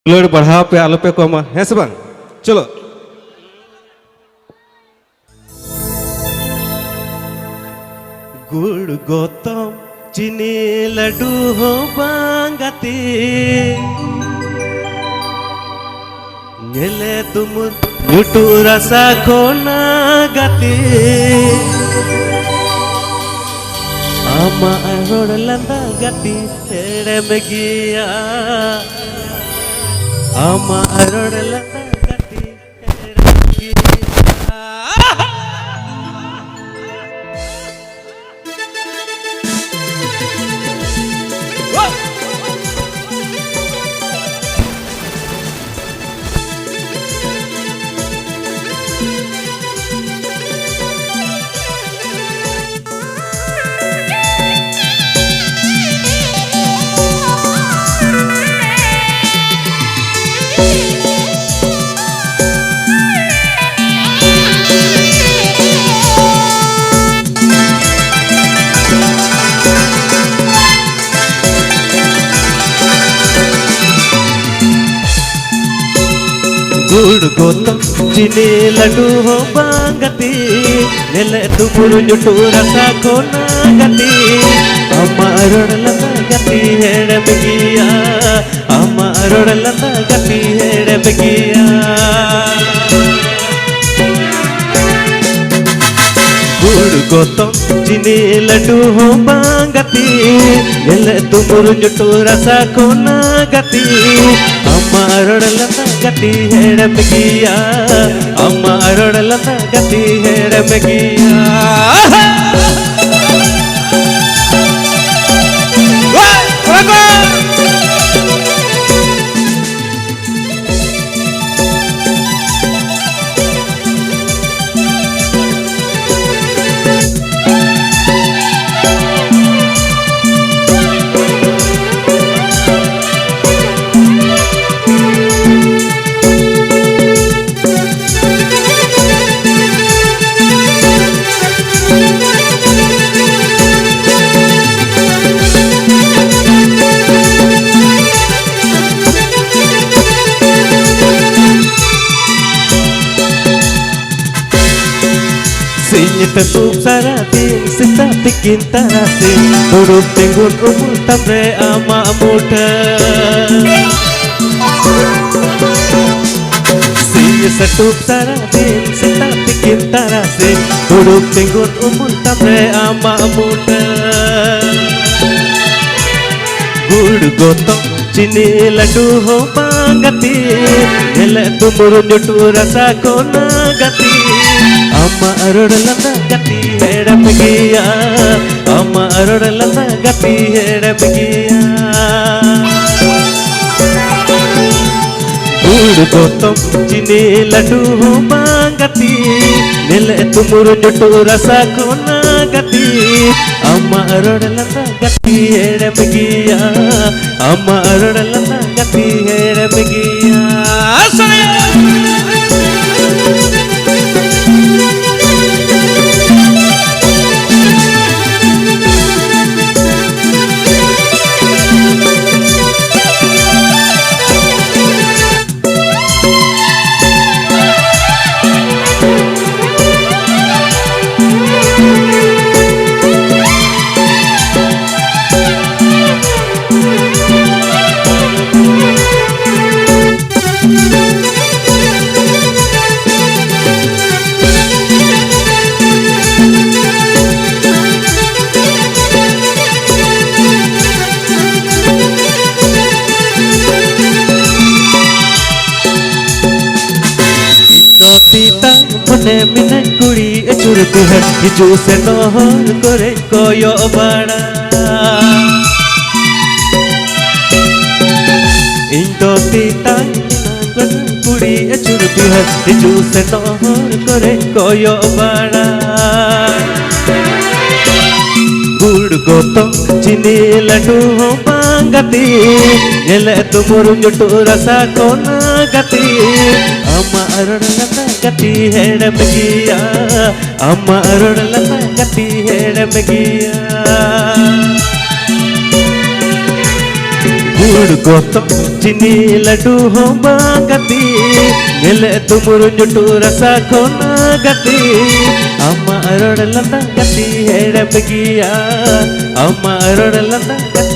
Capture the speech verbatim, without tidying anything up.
ᱫᱩᱞᱟᱹᱲ ᱵᱟᱲᱦᱟᱣ ᱯᱮ, ᱟᱞᱚ ᱯᱮ ᱠᱚᱢᱟ, ᱦᱮᱸ ᱥᱮ ᱵᱟᱝ? ᱪᱚᱞᱚ᱾ ᱜᱩᱲ ᱜᱚᱛᱚᱢ ᱪᱤᱱᱤ ᱞᱟᱹᱰᱩ ᱦᱚᱸ ᱵᱟᱝ ᱜᱟᱛᱮ, ᱧᱮᱞᱮ ᱫᱩᱢᱩᱨ ᱧᱩᱴᱩ ᱨᱟᱥᱟ ᱠᱷᱚᱱᱟ ᱜᱟᱛᱮ, ᱟᱢᱟᱜ ᱨᱚᱲ ᱞᱟᱸᱫᱟ ᱜᱟᱛᱮ ᱦᱮᱲᱮᱢ ᱜᱮᱭᱟ, ᱟᱢᱟᱜ ᱨᱚᱲ ᱞᱟᱸᱫᱟ ᱜᱟᱛᱮ ᱦᱮᱲᱮᱢ ᱜᱮᱭᱟ᱾ ᱜᱩᱲ ᱜᱚᱛᱚᱢ ᱪᱤᱱᱤ ᱞᱟᱹᱰᱩ ᱦᱚᱸ ᱵᱟᱝ ᱜᱟᱛᱮ, ᱧᱮᱞᱮ ᱫᱩᱢᱩᱨ ᱧᱩᱴᱩ ᱨᱟᱥᱟ ᱠᱷᱚᱱᱟ ᱜᱟᱛᱮ, ᱟᱢᱟᱜ ᱨᱚᱲ ᱞᱟᱸᱫᱟ ᱜᱟᱛᱮ ᱦᱮᱲᱮᱢ ᱜᱮᱭᱟ, ᱟᱢᱟᱜ ᱨᱚᱲ ᱞᱟᱸᱫᱟ ᱜᱟᱛᱮ ᱦᱮᱲᱮᱢ ᱜᱮᱭᱟ᱾ ᱜᱩᱲ ᱜᱚᱛᱚᱢ ᱪᱤᱱᱤ ᱞᱟᱹᱰᱩ ᱦᱚᱸ ᱵᱟᱝ ᱜᱟᱛᱮ, ᱧᱮᱞᱮ ᱫᱩᱢᱩᱨ ᱧᱩᱴᱩ ᱨᱟᱥᱟ ᱠᱷᱚᱱᱟ ᱜᱟᱛᱮ, ᱟᱢᱟᱜ ᱨᱚᱲ ᱞᱟᱸᱫᱟ ᱜᱟᱛᱮ ᱦᱮᱲᱮᱢ ᱜᱮᱭᱟ, ᱟᱢᱟᱜ ᱨᱚᱲ ᱞᱟᱸᱫᱟ ᱜᱟᱛᱮ ᱦᱮᱲᱮᱢ ᱜᱮᱭᱟ᱾ ᱥᱮᱛᱩᱜ ᱥᱟᱨᱟ ᱫᱤᱱ ᱥᱮᱛᱟᱜ ᱛᱤᱠᱤᱱ ᱛᱟᱨᱟᱥᱤᱧ, ᱫᱩᱲᱩᱵ ᱛᱤᱸᱜᱩᱱ ᱩᱢᱩᱞ ᱛᱟᱢ ᱨᱮ ᱟᱢᱟᱜ ᱢᱩᱴᱷᱟᱹᱱ᱾ ᱥᱤᱧ ᱥᱮᱛᱩᱜ ᱥᱟᱨᱟ ᱫᱤᱱ ᱥᱮᱛᱟᱜ ᱛᱤᱠᱤᱱ ᱛᱟᱨᱟᱥᱤᱧ, ᱫᱩᱲᱩᱵ ᱛᱤᱸᱜᱩᱱ ᱩᱢᱩᱞ ᱛᱟᱢ ᱨᱮ ᱟᱢᱟᱜ ᱢᱩᱴᱷᱟᱹᱱ᱾ ᱜᱩᱲ ᱜᱚᱛᱚᱢ ᱪᱤᱱᱤ ᱞᱟᱹᱰᱩ ᱦᱚᱸ ᱵᱟᱝ ᱜᱟᱛᱮ, ᱧᱮᱞᱮᱫ ᱫᱩᱢᱩᱨ ᱧᱩᱴᱩ ᱨᱟᱥᱟ ᱠᱚᱱᱟ ᱜᱟᱛᱮ᱾ ᱟᱢᱟᱜ ᱨᱚᱲ ᱞᱟᱸᱫᱟ ᱜᱟᱛᱮ ᱦᱮᱲᱮᱢ ᱜᱮᱭᱟ, ᱟᱢᱟᱜ ᱨᱚᱲ ᱞᱟᱸᱫᱟ ᱜᱟᱛᱮ ᱦᱮᱲᱮᱢ ᱜᱮᱭᱟ᱾ ᱜᱩᱲ ᱜᱚᱛᱚᱢ ᱪᱤᱱᱤ ᱞᱟᱹᱰᱩ ᱦᱚᱸ ᱵᱟᱝ ᱜᱟᱛᱮ, ᱧᱮᱞᱮᱫ ᱫᱩᱢᱩᱨ ᱧᱩᱴᱩ ᱨᱟᱥᱟ ᱠᱚᱱᱟ ᱜᱟᱛᱮ᱾ ᱟᱢᱟᱜ ᱨᱚᱲ ᱞᱟᱸᱫᱟ ᱜᱟᱛᱮ ᱦᱮᱲᱮᱢ ᱜᱮᱭᱟ, ᱟᱢᱟᱜ ᱨᱚᱲ ᱞᱟᱸᱫᱟ ᱜᱟᱛᱮ ᱦᱮᱲᱮᱢ ᱜᱮᱭᱟ᱾ ᱤᱧ ᱫᱚ ᱛᱤᱛᱟᱝ ᱢᱚᱱᱮ ᱢᱮᱱᱟᱹᱧ ᱠᱩᱲᱤ ᱟᱹᱪᱩᱨ ᱵᱤᱦᱟᱹᱨ, ᱦᱤᱡᱩᱜ ᱥᱮᱱᱚᱜ ᱦᱚᱨ ᱠᱚᱨᱮᱧ ᱠᱚᱭᱚᱜ ᱵᱟᱲᱟ᱾ ᱤᱧ ᱫᱚ ᱛᱤᱛᱟᱝ ᱢᱮᱱᱟᱹᱧ ᱠᱩᱲᱤ ᱟᱹᱪᱩᱨ ᱵᱤᱦᱟᱹᱨ, ᱦᱤᱡᱩᱜ ᱥᱮᱱᱚᱜ ᱦᱚᱨ ᱠᱚᱨᱮᱧ ᱠᱚᱭᱚᱜ ᱵᱟᱲᱟ᱾ ᱜᱩᱲ ᱜᱚᱛᱚᱢ ᱪᱤᱱᱤ ᱞᱟᱹᱰᱩ ᱦᱚᱸ ᱵᱟᱝ ᱜᱟᱛᱮ, ᱧᱮᱞᱮᱫ ᱫᱩᱢᱩᱨ ᱧᱩᱴᱩ ᱨᱟᱥᱟ ᱠᱚᱱᱟ ᱜᱟᱛᱮ᱾ ᱟᱢᱟᱜ ᱨᱚᱲ ᱞᱟᱸᱫᱟ ᱜᱟᱛᱮ ᱦᱮᱲᱮᱢ ᱜᱮᱭᱟ, ᱟᱢᱟᱜ ᱨᱚᱲ ᱞᱟᱸᱫᱟ ᱜᱟᱛᱮ ᱦᱮᱲᱮᱢ ᱜᱮᱭᱟ᱾ ᱩᱲ ᱜᱚᱛᱚᱢ ᱪᱤᱱᱤ ᱞᱟᱹᱰᱩ ᱦᱚᱸ ᱵᱟᱝ ᱜᱟᱛᱮ, ᱧᱮᱞᱮ ᱫᱩᱢᱩᱨ ᱧᱩᱴᱩ ᱨᱟᱥᱟ ᱠᱷᱚᱱ ᱜᱟᱛᱮ, ᱟᱢᱟᱜ ᱨᱚᱲ ᱞᱟᱸᱫᱟ ᱜᱟᱛᱮ ᱦᱮᱲᱮᱢ ᱜᱮᱭᱟ, ᱟᱢᱟᱜ ᱨᱚᱲ ᱞᱟᱸᱫᱟ ᱜᱟᱛᱮ